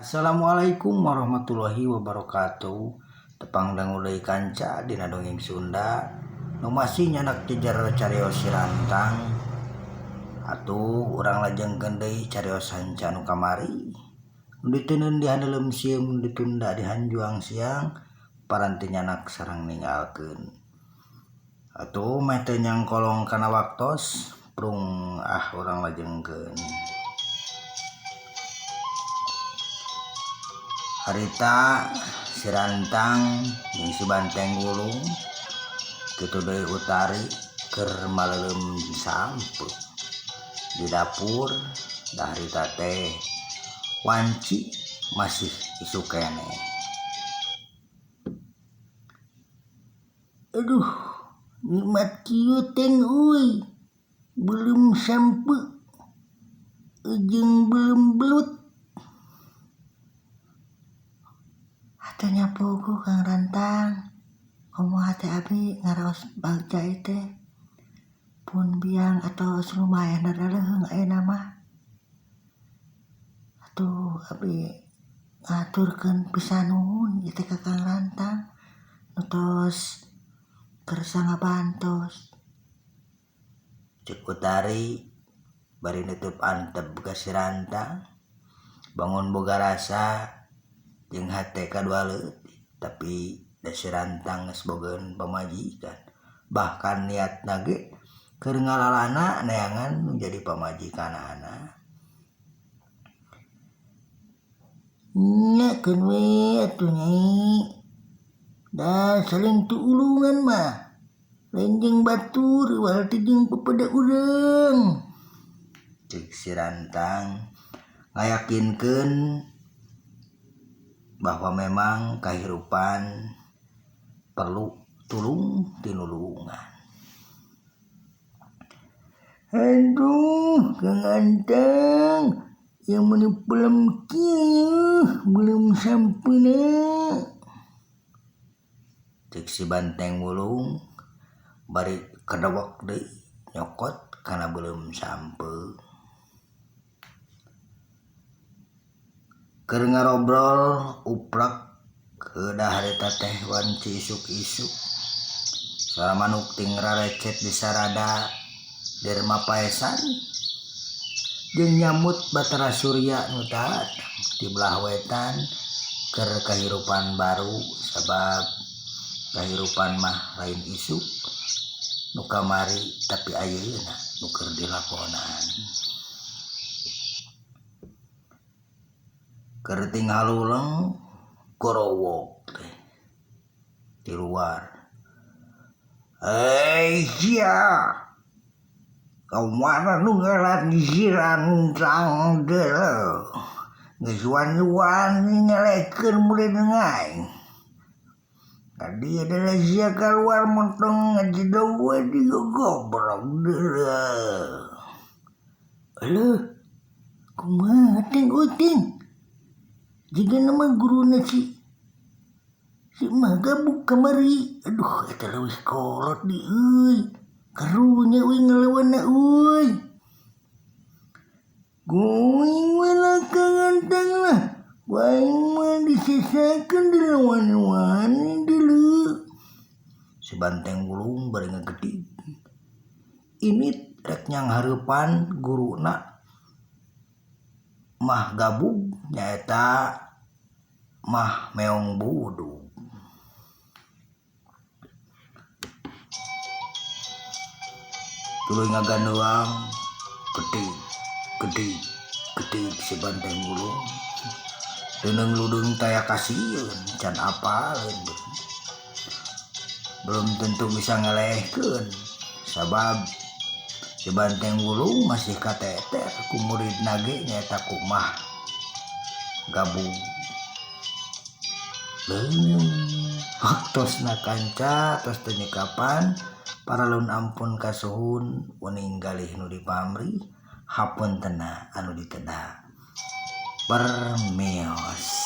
Assalamualaikum warahmatullahi wabarakatuh. Tepang dangu deui kanca dina dongeng Sunda nu masih nyanak jejer carios si rantang. Atuh urang lajengkeun deui carios hanca nu kamari. Nu diteundeun di handeuleum sieum nu ditunda di hanjuang siang paranti nyanak sareng ninggalkeun. Atuh meh teu nyangkolong kana waktos prung ah urang lajengkeun. Harita si rantang jeung si banteng wulung kitu deui Utari keur maleuleum sampeu di dapur da harita teh wanci masih isuk keneh. Aduh nikmat kieu teng euy beuleum sampeu jeung beuleum belut. Atuh nya puguh Kang Rantang komo hate abi ngaraos bagja ieu teh pun biang atos lumayan rada leuheung ayeuna mah. Atuh abi ngaturkeun pisan nuhun ieu teh ka Kang Rantang nu tos kersa ngabantos. Ceuk Utari bari nutup antep ka si Rantang bangun boga rasa jeung hate kadua leutik tapi da si Rantang geus bogaeun pamajikan bahkan niatna ge keur ngalalana neangan nu jadi pamajikanana. Nya keun we atuh nyai da saling tuulungan mah lain jeung batur riwal teh jeung pepada urang. Ceuk si Rantang ngayakinkeun bahwa memang kahirupan perlu tulung tinulungan. Aduh Kang Antang ieu meuni pelem kieu beuleum sampeuna. Ceuk si banteng wulung bari kedewek deui nyokot kana beuleum sampeu. Keur ngarobrol uplek heudah harita teh wanci isuk-isuk. Suara manuk ting rarecet di sarada derma paesan jeung nyamut Batara Surya nu datang ti belah wetan keur kahirupan baru sabab kahirupan mah lain isuk nu kamari tapi ayeuna nu keur dilakonan. Keur tinggal luleng gorowok teh di luar. Hei sia, kamana nu ngaran si Rantang deuleu geus wani-wani ngelekeun murid aing. Tadi adalah sia kaluar montong ngajedog we digogobrog deuleu. Aluh, kumaha teh uting? Jiga nama guruna si mah gabuk kamari. Aduh eta leuwih kolot di euy. Karunya euy ngalawanna euy. Going we lah Kang Antang lah. Waing mah disesakeun dilawan-wani deuleu. Si banteng wulung bari ngagedig. Ini rek nyanghareupan guruna mah gabug nyaeta mah meong budug. Tuluy ngaganduang gedig gedig gedig si banteng wulung. Deungeung ludeung taya kasieun can apaleun. Belum tentu bisa ngelehkeun sabab si banteng wulung masih kateter ku muridna ge nyaeta ku mah gabung. Waktosna kanca tos teu nyekapan paralun ampun kasuhun uning galih nu dipamrih hapuntenna anu diteda. Permios.